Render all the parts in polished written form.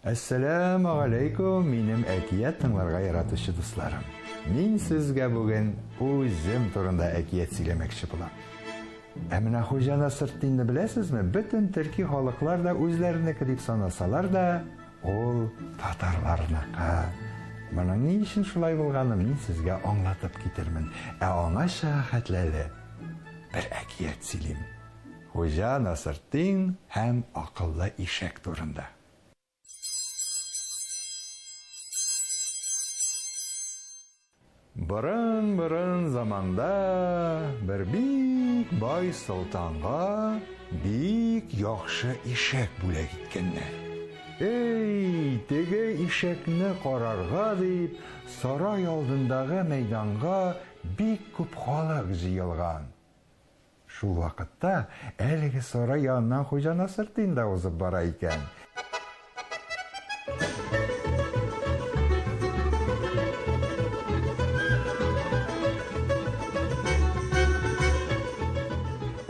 Әссәләмү галәйкүм, минем әкият тыңларга яратучы дусларым. Мин сезгә бүген үзем турында әкият сөйләмәкче булам. Ә менә Хуҗа Насретдинне беләсезме? Бөтен төрки халыклар да үзләренеке дип санасалар да, ул татарларныкы. Моның ни өчен шулай булганын мин сезгә аңлатып китермен. Ә аңа хәтле әле бер әкият сөйлим. Хуҗа Насретдин һәм акыллы ишәк турында. Борын-борын заманда бер бик бай солтанга бик яхшы ишәк бүләк иткәннәр. Эй, теге ишәкне карарга дип, сарай алдындагы мәйданга бик күп халык җыелган. Шул вакытта әлеге сарай яныннан Хуҗа Насретдин да узып бара икән.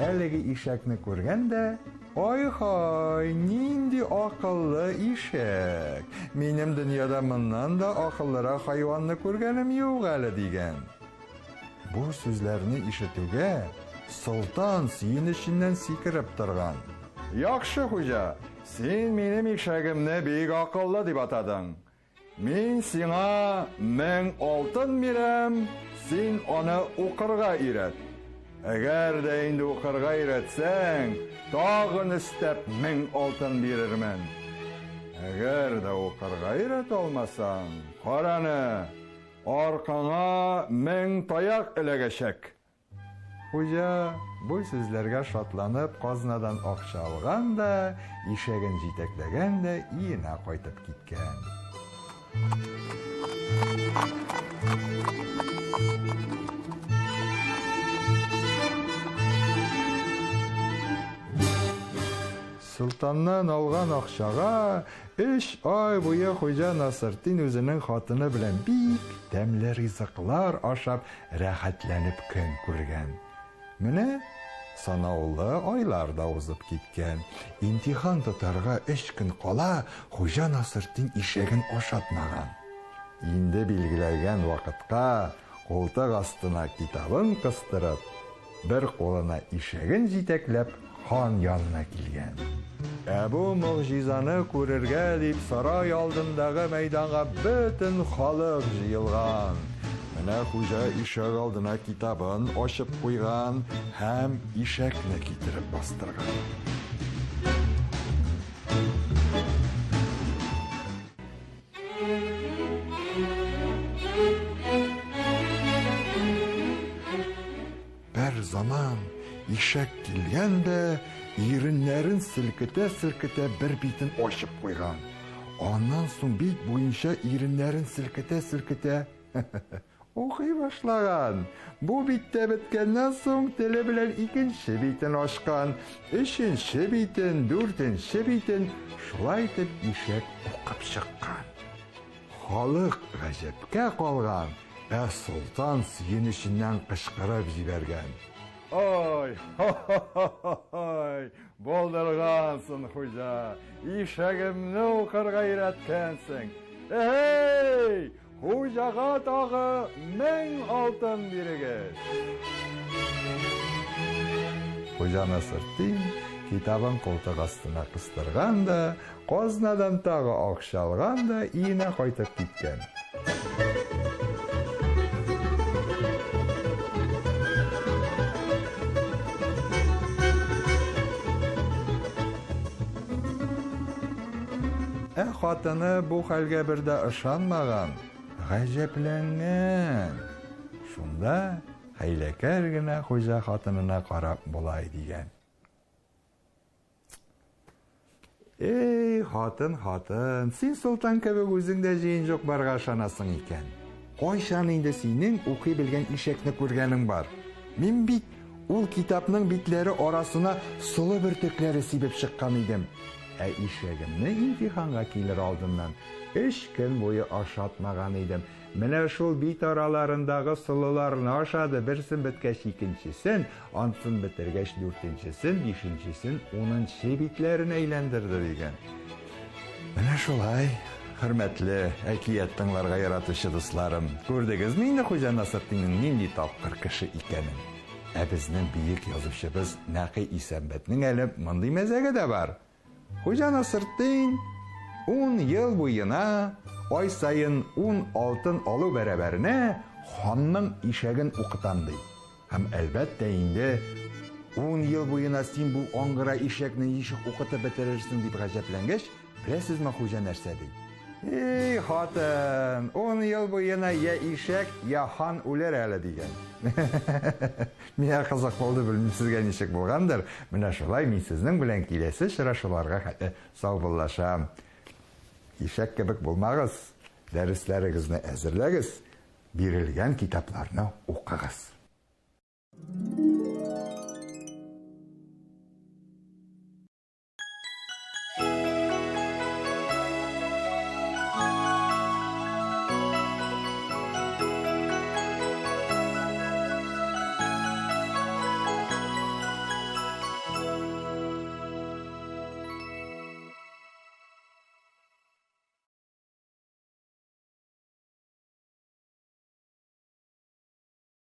Әлеге ишәкне күргән дә, Ай-һай, нинди акыллы ишәк! Минем дөньяда моннан да акыллырак хайванны күргәнем юк әле, дигән. Бу сүзләрне ишетүгә, солтан сөенеченнән сикереп торган. Яхшы, хуҗа, син минем ишәгемне бик акыллы дип атадың. Мин сиңа 1000 алтын бирәм, син аны укырга өйрәт. Әгәр дә инде укырга өйрәтсәң, тагын өстәп 1000 алтын бирермен. Әгәр дә укырга өйрәтә алмасаң, караны, Аркаңа 1000 таяк эләгәчәк! Хуҗа, бу сүзләргә шатланып, казнадан акча алган да, ишәген җитәкләгән дә өенә кайтып киткән. Солтаннан алган акчага өч ай буе Хуҗа Насретдин үзенең хатыны белән бик тәмле ризыклар ашап, рәхәтләнеп көн күргән. Менә санаулы айлар да узып киткән. Имтихан тотарга өч көн кала Хуҗа Насретдин ишәген ашатмаган. Инде билгеләгән вакытка култык астына китабын кыстырып, Бер кулына ишәген җитәкләп хан янына килгән. Ә бу могҗизаны күрергә дип сарай алдындагы мәйданга бөтен халык җыелган. Менә хуҗа ишәк алдына китабын ачып куйган һәм ишәкне китереп бастырган. Бер заман ишәк килгән дә, иреннәрен селкетә-селкетә бер битен ачып куйган. Аннан соң бит буенча иреннәрен селкетә-селкетә укый башлаган. Бу биттә беткәннән соң теле белән икенче битен ачкан, өченче битен, дүртенче битен, шулай итеп ишәк укып чыккан. Халык гаҗәпкә калган, ә солтан сөенеченнән кычкырып җибәргән. Ай, ха-ха-ха-ха-хай, булдыргансың, хуҗа, ишәгемне укырга өйрәткәнсең. Эһей, хуҗага тагы 1000 алтын бирегез. Хуҗа Насретдин китабын култык астына кыстырган да, казнадан тагы акча алган да өенә кайтып киткән. Ә хатыны бу хәлгә бер дә ышанмаган, гаҗәпләнгән. Шунда хәйләкәр генә хуҗа хатынына карап болай дигән. Эй, хатын, хатын, син солтан кебек үзең дә җыен юк барга ышанасың икән. Кайчан инде синең укый белгән ишәкне күргәнең бар? Мин бит ул китапның битләре арасына солы бөртекләре сибеп чыккан идем. Ә ишәгемне имтиханга килер алдыннан өч көн буе ашатмаган идем. Менә шул бит араларындагы солыларны ашады, берсен беткәч икенчесен, ансын бетергәч дүртенчесен, бишенчесен, унынчы битләрен әйләндерде, дигән. Менә шулай, хөрмәтле әкият тыңларга яратучы дусларым, күрдегезме инде Хуҗа Насретдиннең нинди тапкыр кеше икәнен? Ә безнең бөек язучыбыз Нәкый Исәнбәтнең әле мондый мәзәге дә бар. Хуҗа Насретдин ун ел буена ай саен ун алтын алу бәрабәренә ханның ишәген укытам ди. Һәм, әлбәттә инде, ун ел буена син бу аңгыра ишәкне ничек укытып бетерерсең дип гаҗәпләнгәч, беләсезме хуҗа нәрсә ди? Ий, хатын, ун ел буена я ишәк, я хан үләр әле, дигән. Миңа кызык булды, белмим сезгә ничек булгандыр. Менә шулай мин сезнең белән киләсе очрашуларга хәтле саубуллашам. Ишәк кебек булмагыз, дәресләрегезне әзерләгез, бирелгән китапларны укыгыз.